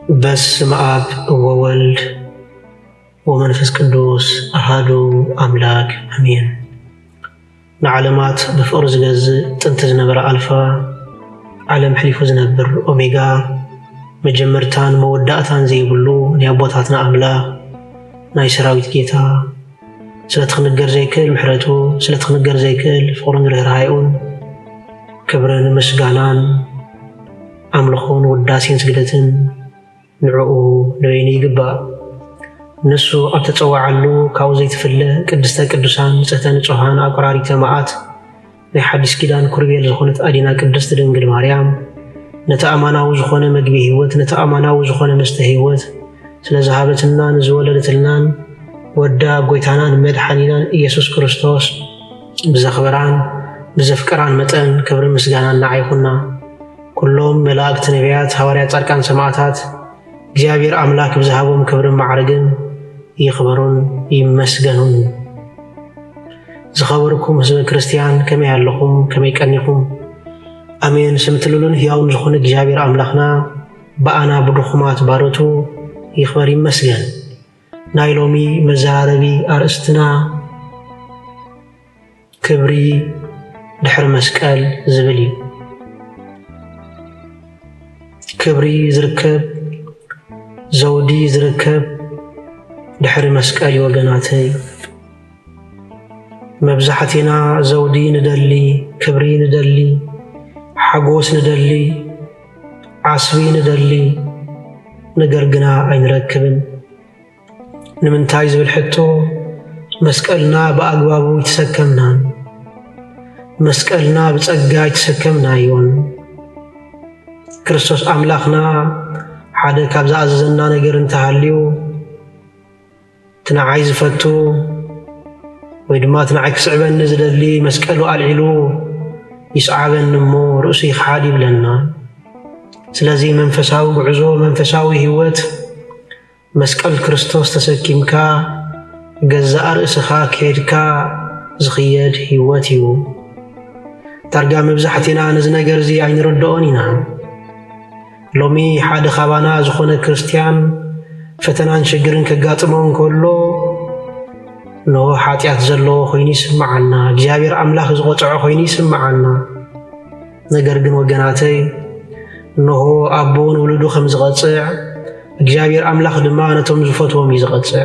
በስመ አብ ወወልድ ወመንፈስ ቅዱስ አሃዱ አምላክ አሜን። ንዓለማት ብፍቕሪ ዝገዝእ፣ ጥንቲ ዝነበረ ኣልፋ፣ ዓለም ሕሊፉ ዝነብር ኦሜጋ፣ መጀመርታን መወዳእታን ዘይብሉ ናይ ኣቦታትና ኣምላኽ፣ ናይ ሰራዊት ጌታ፣ ስለቲ ክንገር ዘይክእል ምሕረቱ፣ ስለቲ ክንገር ዘይክእል ፍቕሩን ርህራሄኡን ክብርን ምስጋናን ኣምልኾን ውዳሴን ስግደትን ንዕኡ ንበይኑ ይግባእ። ንሱ ኣብ ተጸውዓሉ ካብኡ ዘይትፍለ ቅድስተ ቅዱሳን ንጽህተ ንጹሃን ኣቁራሪተ መዓት ናይ ሓዲስ ኪዳን ኩርቤል ዝኾነት ኣዴና ቅድስት ድንግል ማርያም ነቲ ኣማናዊ ዝኾነ መግቢ ህይወት፣ ነቲ ኣማናዊ ዝኾነ መስተ ህይወት ስለ ዝሃበትልናን ዝወለደትልናን ወዳ ጎይታናን መድሓኒናን ኢየሱስ ክርስቶስ ብዘኽብራን ብዘፍቅራን መጠን ክብርን ምስጋናን ንዓ ይኹና። ኩሎም መላእክት፣ ነቢያት፣ ሃዋርያት፣ ጻድቃን፣ ሰማዕታት እግዚኣብሔር ኣምላክ ብዝሃቦም ክብርን ማዕርግን ይኽበሩን ይመስገኑን። ዝኸበርኩም ህዝበ ክርስትያን ከመይ ኣለኹም? ከመይ ቀኒኹም? ኣሜን። ስም ትልሉን ህያውን ዝኾነ እግዚኣብሔር ኣምላኽና ብኣና ብድኹማት ባሮቱ ይኽበር ይመስገን። ናይ ሎሚ መዘራረቢ ኣርእስትና ክብሪ ድሕሪ መስቀል ዝብል እዩ። ክብሪ ዝርከብ፣ ዘውዲ ዝርከብ ድሕሪ መስቀል እዩ ወገናተይ። መብዛሕቴና ዘውዲ ንደሊ፣ ክብሪ ንደሊ፣ ሓጎስ ንደሊ፣ ዓስቢ ንደሊ፣ ነገር ግና ኣይንረክብን። ንምንታይ ዝብል ሕቶ መስቀልና ብኣግባቡ ኣይተሰከምናን። መስቀልና ብጸጋ ኣይተሰከምናዮን። ክርስቶስ ኣምላኽና ሓደ ካብ ዝኣዘዘና ነገር እንተሃልዩ፣ እቲ ንዓይ ዝፈቱ ወይ ድማ እቲ ንዓይ ክስዕበኒ ዝደሊ መስቀሉ ኣልዒሉ ይስዓበኒ እሞ ርእሱ ይኽሓድ ይብለና። ስለዚ መንፈሳዊ ጉዕዞ፣ መንፈሳዊ ህይወት መስቀል ክርስቶስ ተሰኪምካ ገዛእ ርእስኻ ከድካ ዝኽየድ ህይወት እዩ። ዳርጋ መብዛሕቴና ነዚ ነገር እዚ ኣይንርድኦን ኢና። ሎሚ ሓደ ካባና ዝኾነ ክርስትያን ፈተናን ሽግርን ከጋጥሞ እንከሎ፣ እንሆ ሓጢኣት ዘለዎ ኮይኑ ይስምዓና፣ እግዚኣብሔር ኣምላኽ ዝቖጽዖ ኮይኑ ይስምዓና። ነገር ግን ወገናተይ፣ እንሆ ኣቦ ንውሉዱ ከም ዝቐጽዕ፣ እግዚኣብሔር ኣምላኽ ድማ ነቶም ዝፈትዎም እዩ ዝቐጽዕ።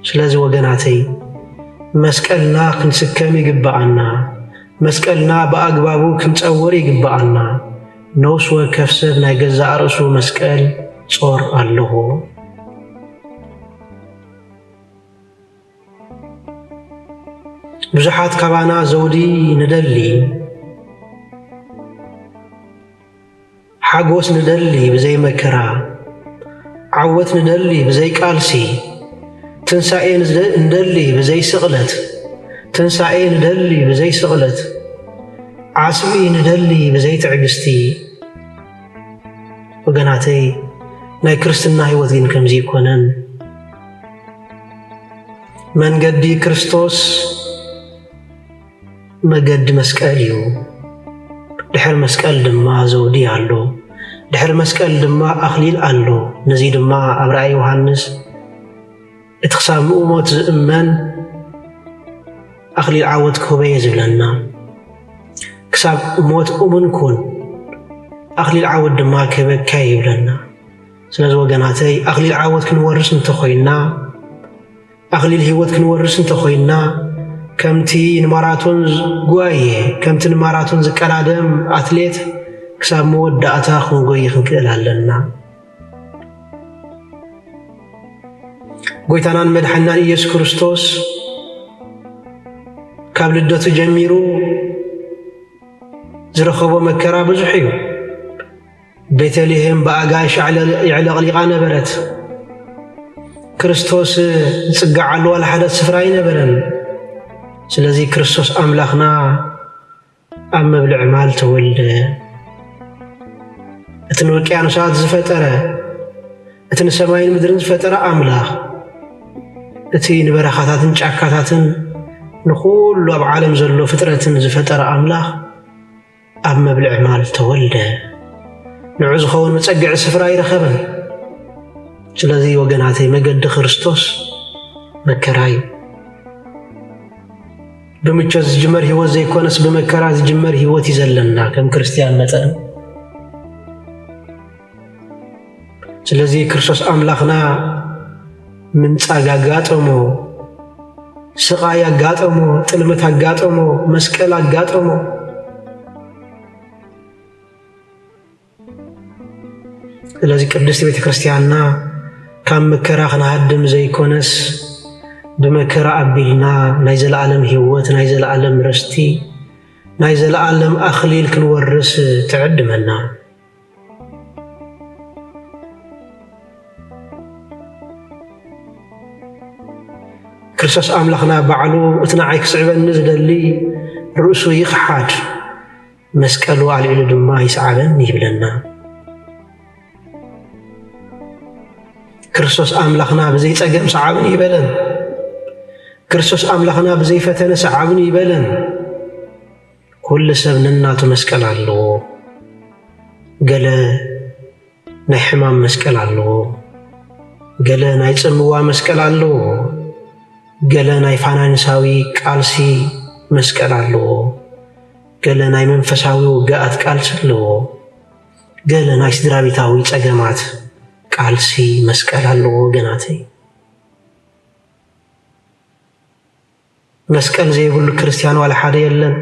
ስለዚ ወገናተይ፣ መስቀልና ክንስከም ይግብኣና። መስቀልና ብኣግባቡ ክንጸውር ይግብኣና። ነፍሲ ወከፍ ሰብ ናይ ገዛእ ርእሱ መስቀል ጾር ኣለዎ። ብዙሓት ካባና ዘውዲ ንደሊ፣ ሓጎስ ንደሊ ብዘይ መከራ፣ ዓወት ንደሊ ብዘይ ቃልሲ፣ ትንሳኤ ንደ-፣ ንደሊ ብዘይ ስቕለት፣ ትንሳኤ ንደሊ ብዘይ ስቕለት፣ ዓስቢ ንደሊ ብዘይ ትዕግስቲ። ወገናተይ፣ ናይ ክርስትና ህይወት ግን ከምዚ ኣይኮነን። መንገዲ ክርስቶስ መገዲ መስቀል እዩ። ድሕሪ መስቀል ድማ ዘውዲ ኣሎ። ድሕሪ መስቀል ድማ ኣኽሊል ኣሎ። ነዚ ድማ ኣብ ራእይ ዮሃንስ፣ "እቲ ክሳብ ሞት ዝእመን ኣኽሊል ዓወት ክህቦ እየ" ዝብለና። ክሳብ ሞት እሙን ኩን፣ ኣኽሊል ዓወት ድማ ክህበካ እየ ይብለና። ስለዚ ወገናተይ፣ ኣኽሊል ዓወት ክንወርስ እንተኾይንና፣ ኣኽሊል ህይወት ክንወርስ እንተኾይንና፣ ከምቲ ንማራቶን ዝጓየ፣ ከምቲ ንማራቶን ዝቀዳደም ኣትሌት ክሳብ መወዳእታ ክንጎይ ክንክእል ኣለና። ጎይታናን መድሓኒናን ኢየሱስ ክርስቶስ ካብ ልደቱ ጀሚሩ ዝረኸቦ መከራ ብዙሕ እዩ። ቤተልሔም ብኣጋይሽ ኣዕለ-፣ የዕለቕሊቓ ነበረት። ክርስቶስ ዝጽግዓሉ ዋላ ሓደ ስፍራ ኣይነበረን። ስለዚ ክርስቶስ ኣምላኽና ኣብ መብልዕ ማል ተወልደ። እቲ ንውቅያኖሳት ዝፈጠረ፣ እቲ ንሰማይን ምድርን ዝፈጠረ ኣምላኽ፣ እቲ ንበረኻታትን ጫካታትን ንኹሉ ኣብ ዓለም ዘሎ ፍጥረትን ዝፈጠረ ኣምላኽ፣ ኣብ መብልዕ ማል ተወልደ። ንዑ ዝኸውን መጸግዒ ስፍራ ኣይረኸበን። ስለዚ ወገናተይ፣ መገዲ ክርስቶስ መከራ እዩ። ብምቾት ዝጅመር ህይወት ዘይኮነስ፣ ብመከራ ዝጅመር ህይወት እዩ ዘለና ከም ክርስትያን መጠን። ስለዚ ክርስቶስ ኣምላኽና ምንጻግ ኣጋጠሞ፣ ስቓይ ኣጋጠሞ፣ ጥልመት ኣጋጠሞ፣ መስቀል ኣጋጠሞ። ስለዚ ቅድስቲ ቤተ ክርስቲያንና ካብ መከራ ክንሃድም ዘይኮነስ፣ ብመከራ ኣቢልና ናይ ዘለኣለም ህይወት፣ ናይ ዘለኣለም ርስቲ፣ ናይ ዘለኣለም ኣኽሊል ክንወርስ ትዕድመና። ክርስቶስ ኣምላኽና ባዕሉ፣ "እቲ ንዓይ ክስዕበኒ ዝደሊ ርእሱ ይኽሓድ፣ መስቀሉ ኣልዒሉ ድማ ይስዓበኒ" ይብለና። ክርስቶስ ኣምላኽና ብዘይ ጸገም ሰዓብኒ ይበለን። ክርስቶስ ኣምላኽና ብዘይ ፈተነ ሰዓብኒ ይበለን። ኩሉ ሰብ ነናቱ መስቀል ኣለዎ። ገለ ናይ ሕማም መስቀል ኣለዎ። ገለ ናይ ጽምዋ መስቀል ኣለዎ። ገለ ናይ ፋይናንሳዊ ቃልሲ መስቀል ኣለዎ። ገለ ናይ መንፈሳዊ ውግኣት ቃልሲ ኣለዎ። ገለ ናይ ስድራ ቤታዊ ጸገማት ቃልሲ መስቀል ኣለዎ ወገናተይ። መስቀል ዘይብሉ ክርስትያን ዋላ ሓደ የለን።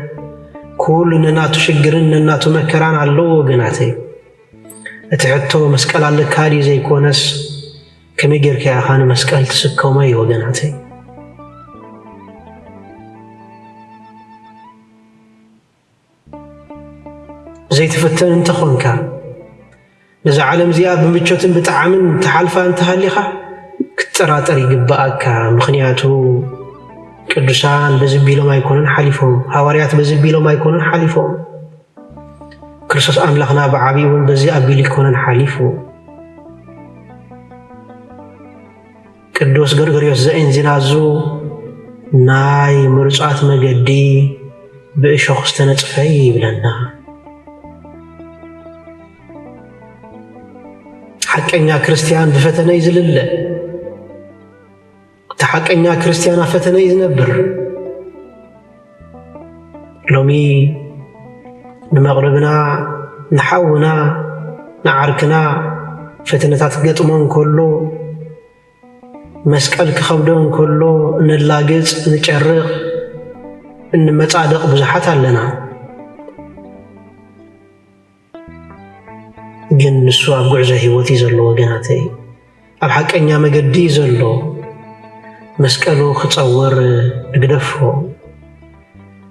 ኩሉ ነናቱ ሽግርን ነናቱ መከራን ኣለዎ ወገናተይ። እቲ ሕቶ መስቀል ኣለካ ድዩ ዘይኮነስ፣ ከመይ ጌርካ ኢኻ ንመስቀል ትስከሞ እዩ ወገናተይ። ዘይትፍተን እንተኾንካ፣ ነዛ ዓለም እዚኣ ብምቾትን ብጣዕምን ትሓልፋ እንተሃሊኻ፣ ክትጠራጠር ይግብኣካ። ምኽንያቱ ቅዱሳን በዚ ኣቢሎም ኣይኮኑን ሓሊፎም፣ ሃዋርያት በዚ ኣቢሎም ኣይኮኑን ሓሊፎም። ክርስቶስ ኣምላኽና ብዓቢኡ እውን በዚ ኣቢሉ ኣይኮነን ሓሊፉ። ቅዱስ ገርገርዮስ ዘእንዚናዙ፣ "ናይ ምሩጻት መገዲ ብእሾኽ ዝተነጽፈ" ይብለና። ሓቀኛ ክርስትያን ብፈተነ እዩ ዝልለ። እቲ ሓቀኛ ክርስትያን ኣብ ፈተነ እዩ ዝነብር። ሎሚ ንመቕርብና፣ ንሓውና፣ ንዓርክና ፈተነታት ክገጥሞ እንከሎ፣ መስቀል ክኸብዶ እንከሎ፣ ንላገጽ፣ ንጨርቕ፣ እንመጻደቕ ብዙሓት ኣለና። ግን ንሱ ኣብ ጉዕዞ ህይወት እዩ ዘሎ ወገናተይ። ኣብ ሓቀኛ መገዲ እዩ ዘሎ። መስቀሉ ክጸውር ንግደፎ።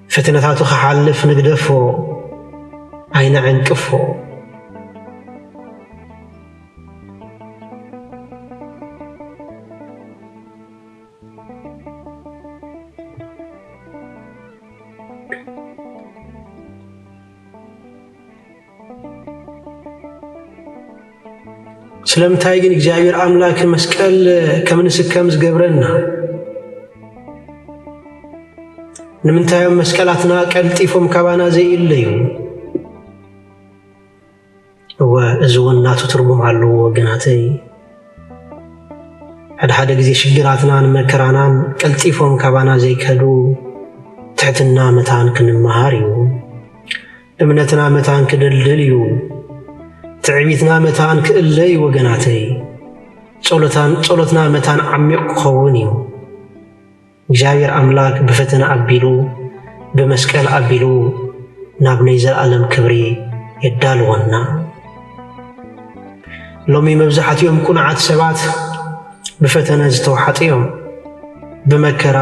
ፈተነታቱ ክሓልፍ ንግደፎ። ኣይነዕንቅፎ። ስለምንታይ ግን እግዚኣብሔር ኣምላክ መስቀል ከም ንስከም ዝገብረና? ንምንታይ እዮም መስቀላትና ቀልጢፎም ካባና ዘይእለዩ? እወ፣ እዚ እውን ናቱ ትርጉም ኣለዎ ወገናተይ። ሓደ ሓደ ግዜ ሽግራትናን መከራናን ቀልጢፎም ካባና ዘይከዱ ትሕትና መታን ክንመሃር እዩ። እምነትና መታን ክድልድል እዩ። ትዕቢትና መታን ክእለ እዩ ወገናተይ። ጸሎታን-፣ ጸሎትና መታን ዓሚቕ ክኸውን እዩ። እግዚኣብሔር ኣምላክ ብፈተነ ኣቢሉ፣ ብመስቀል ኣቢሉ ናብ ናይ ዘለኣለም ክብሪ የዳልወና። ሎሚ መብዛሕትኦም ቅኑዓት ሰባት ብፈተነ ዝተዋሓጡ እዮም፣ ብመከራ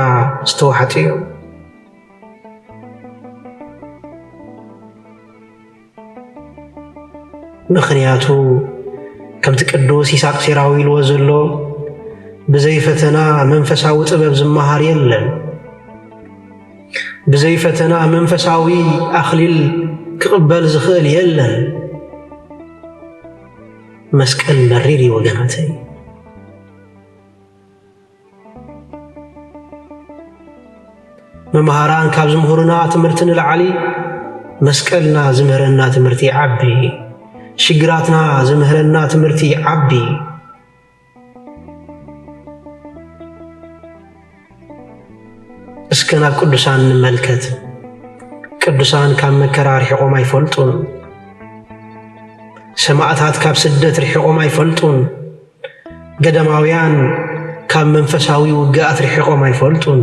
ዝተዋሓጡ እዮም። ምኽንያቱ፣ ከምቲ ቅዱስ ይስሐቅ ሴራዊ ኢልዎ ዘሎ፣ ብዘይ ፈተና መንፈሳዊ ጥበብ ዝመሃር የለን። ብዘይ ፈተና መንፈሳዊ ኣኽሊል ክቕበል ዝኽእል የለን። መስቀል መሪር እዩ ወገናተይ። መምሃራን ካብ ዝምህሩና ትምህርቲ ንላዕሊ፣ መስቀልና ዝምህረና ትምህርቲ ይዓቢ። ሽግራትና ዝምህረና ትምህርቲ ይዓቢ። እስከ ናብ ቅዱሳን ንመልከት። ቅዱሳን ካብ መከራ ርሒቖም ኣይፈልጡን። ሰማዕታት ካብ ስደት ርሒቖም ኣይፈልጡን። ገዳማውያን ካብ መንፈሳዊ ውግኣት ርሒቖም ኣይፈልጡን።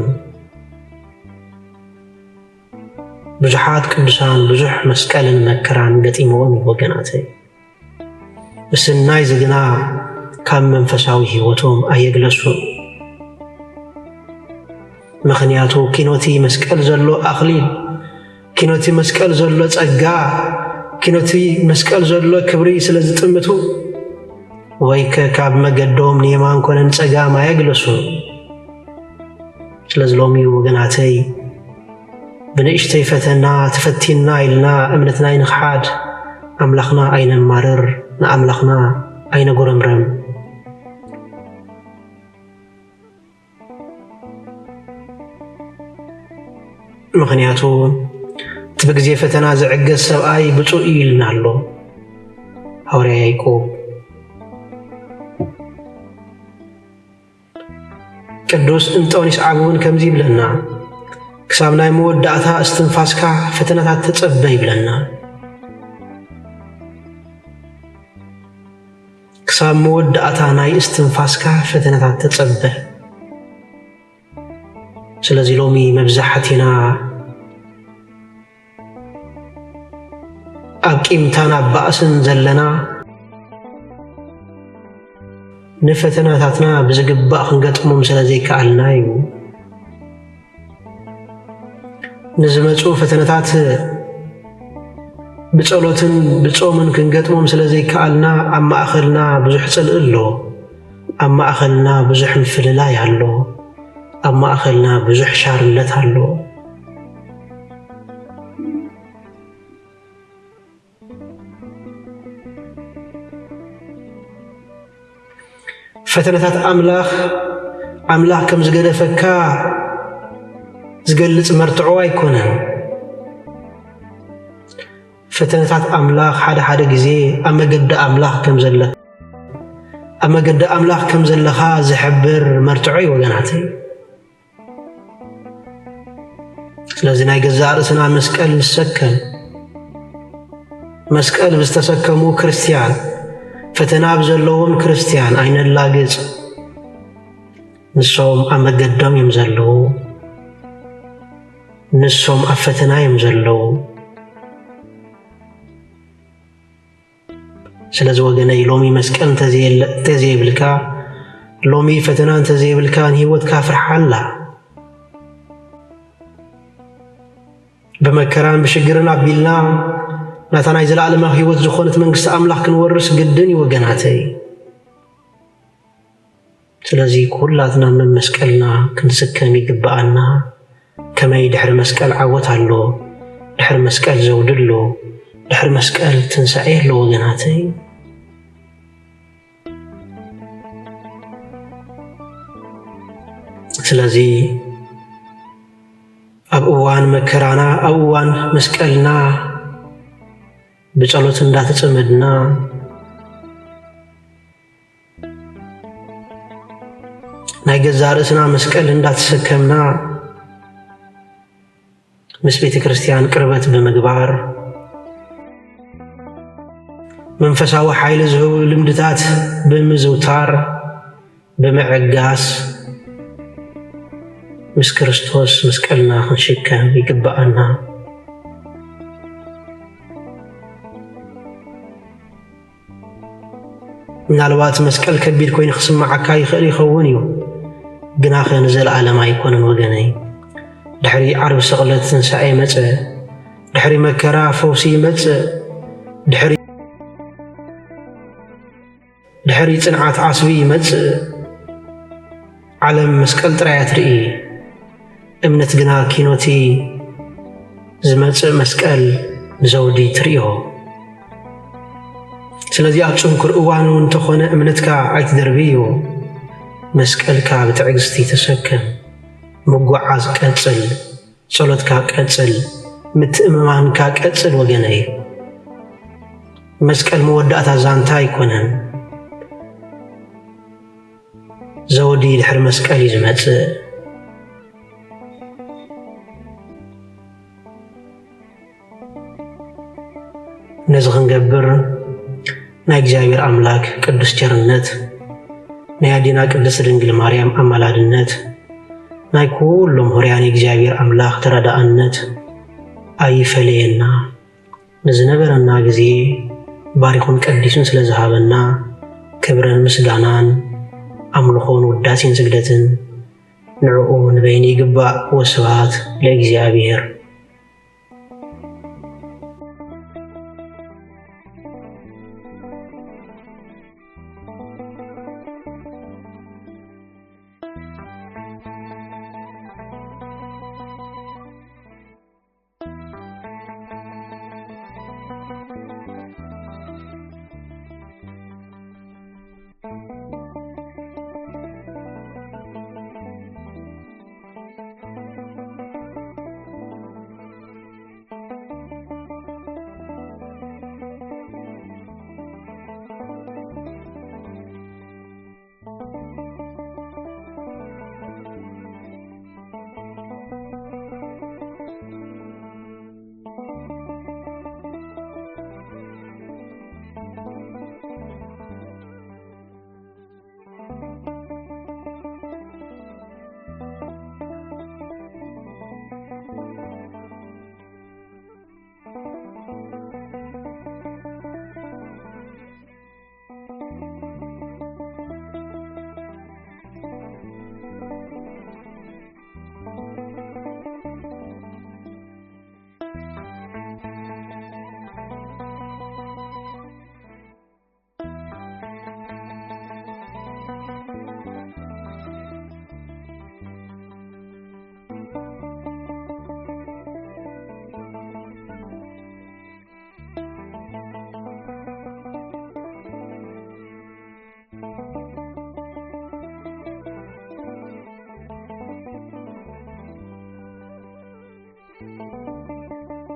ብዙሓት ቅዱሳን ብዙሕ መስቀልን መከራን ገጢምዎም እዩ ወገናተይ። ምስናይ ዝግና ካብ መንፈሳዊ ህይወቶም ኣየግለሱን። ምኽንያቱ ኪኖቲ መስቀል ዘሎ ኣኽሊል፣ ኪኖቲ መስቀል ዘሎ ጸጋ፣ ኪኖቲ መስቀል ዘሎ ክብሪ ስለ ዝጥምቱ፣ ወይከ ካብ መገዶም ንየማን ኮነ ንጸጋም ኣየግለሱን። ስለዚ ሎሚ ወገናተይ፣ ብንእሽተይ ፈተና ተፈቲንና ኢልና እምነትና ኣይንኽሓድ፣ ኣምላኽና ኣይነማርር፣ ንኣምላኽና ኣይነጉረምረም። ምኽንያቱ እቲ ብግዜ ፈተና ዝዕገስ ሰብኣይ ብፁዕ እዩ ኢልና ኣሎ ሃዋርያ ያዕቆብ። ቅዱስ እንጦንዮስ ዓቢ እውን ከምዚ ይብለና፣ ክሳብ ናይ መወዳእታ እስትንፋስካ ፈተናታት ተጸበ ይብለና። ክሳብ መወዳእታ ናይ እስትንፋስካ ፈተናታት ተጸበ። ስለዚ ሎሚ መብዛሕትና ኣብ ቂምታን ኣብ ባእስን ዘለና፣ ንፈተናታትና ብዝግባእ ክንገጥሞም ስለ ዘይከኣልና እዩ። ንዝመጹ ፈተነታት ብጸሎትን ብጾምን ክንገጥሞም ስለ ዘይከኣልና፣ ኣብ ማእከልና ብዙሕ ጽልኢ ኣሎ። ኣብ ማእከልና ብዙሕ ምፍልላይ ኣሎ። ኣብ ማእከልና ብዙሕ ሻርነት ኣሎ። ፈተነታት ኣምላኽ፣ ኣምላኽ ከም ዝገደፈካ ዝገልጽ መርትዖ ኣይኮነን። ፈተነታት ኣምላኽ ሓደ ሓደ ግዜ ኣብ መገዲ ኣምላኽ ከም ዘለ-፣ ኣብ መገዲ ኣምላኽ ከም ዘለኻ ዝሕብር መርትዖ እዩ ወገናተይ። ስለዚ ናይ ገዛእ ርእስና መስቀል ንሰከም። መስቀል ብዝተሰከሙ ክርስትያን፣ ፈተና ብዘለዎም ክርስትያን ኣይነላግጽ። ንሶም ኣብ መገዶም እዮም ዘለዉ። ንሶም ኣብ ፈተና እዮም ዘለዉ። ስለዚ ወገነይ፣ ሎሚ መስቀል እንተዘየለ-፣ እንተዘየብልካ፣ ሎሚ ፈተና እንተዘየብልካ፣ ንህይወትካ ፍርሓላ። ብመከራን ብሽግርን ኣቢልና፣ ናታ ናይ ዘለኣለማዊ ህይወት ዝኾነት መንግስቲ ኣምላኽ ክንወርስ ግድን እዩ ወገናተይ። ስለዚ ኩላትና መመስቀልና ክንስከም ይግብኣና። ከመይ ድሕሪ መስቀል ዓወት ኣሎ፣ ድሕሪ መስቀል ዘውዲ ኣሎ፣ ድሕሪ መስቀል ትንሳኤ ኣሎ ወገናተይ። ስለዚ ኣብ እዋን መከራና፣ ኣብ እዋን መስቀልና ብጸሎት እንዳተጸመድና፣ ናይ ገዛእ ርእስና መስቀል እንዳተሰከምና፣ ምስ ቤተ ክርስቲያን ቅርበት ብምግባር፣ መንፈሳዊ ሓይሊ ዝህቡ ልምድታት ብምዝውታር፣ ብምዕጋስ፣ ምስ ክርስቶስ መስቀልና ክንሽከም ይግብኣና። ምናልባት መስቀል ከቢድ ኮይኑ ክስምዓካ ይኽእል ይኸውን እዩ፣ ግናኸ ንዘለኣለም ኣይኮነን ወገነይ። ድሕሪ ዓርቢ ስቕለት ትንሳኤ መጸ፣ ድሕሪ መከራ ፈውሲ ይመጽእ፣ ድሕሪ፣ ድሕሪ ጽንዓት ዓስቢ ይመጽእ። ዓለም መስቀል ጥራይ እያ ትርኢ። እምነት ግና ኪኖቲ ዝመጽእ መስቀል ንዘውዲ ትርእዮ። ስለዚ ኣብ ጽንኩር እዋን እውን እንተኾነ እምነትካ ኣይትደርብዮ። መስቀልካ ብትዕግስቲ ተሰከም። ምጉዓዝ ቀጽል። ጸሎትካ ቀጽል። ምትእምማንካ ቀጽል ወገነይ። መስቀል መወዳእታ ዛንታ ኣይኮነን። ዘውዲ ድሕሪ መስቀል እዩ ዝመጽእ። ነዚ ክንገብር ናይ እግዚኣብሔር ኣምላክ ቅዱስ ቸርነት፣ ናይ ኣዴና ቅድስት ድንግል ማርያም ኣማላድነት፣ ናይ ኩሎም ሆርያን እግዚኣብሔር ኣምላክ ተራዳኣነት ኣይፈለየና። ንዝነበረና ግዜ ባሪኹን ቀዲሱን ስለ ዝሃበና ክብርን ምስጋናን ኣምልኾን ውዳሴን ስግደትን ንዕኡ ንበይኑ ይግባእ። ወስብሐት ለእግዚኣብሔር።